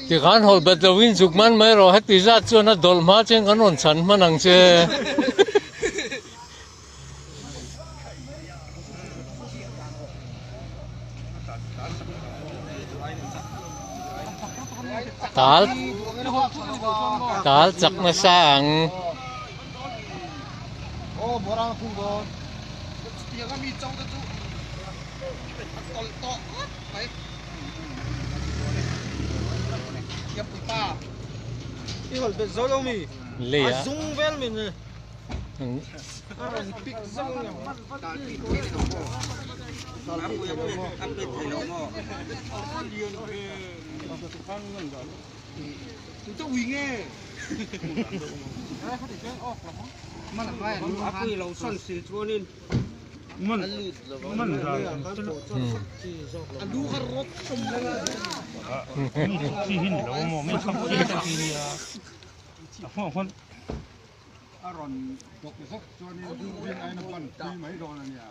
Tikhan hawlh bet loin zuk man mai rawh heti zat chuan a dawlh hma chen kan rawn chhan hman ang che. Tal tal chak nasa ang. Lei ah. A rawn dawk zawk chuanin rin aiin a ban pui mai dawn a nia.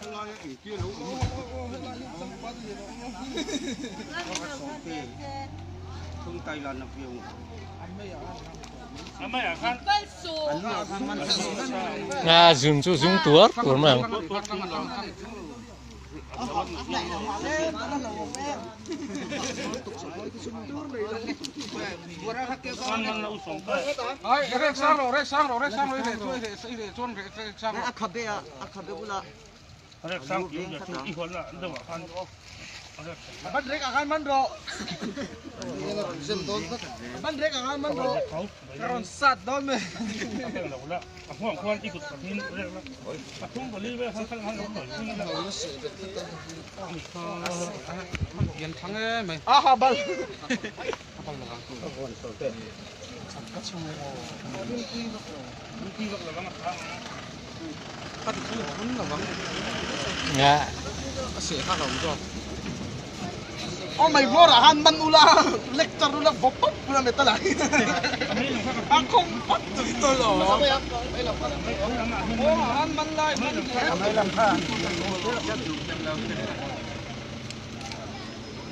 Helaia engtia lo awm A zun chu zung tuar tuar mai ang.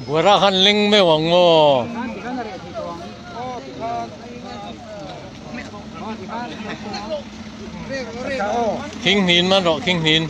Buara khan leng meuh ang maw? Khing hnin man rawh khing hnin.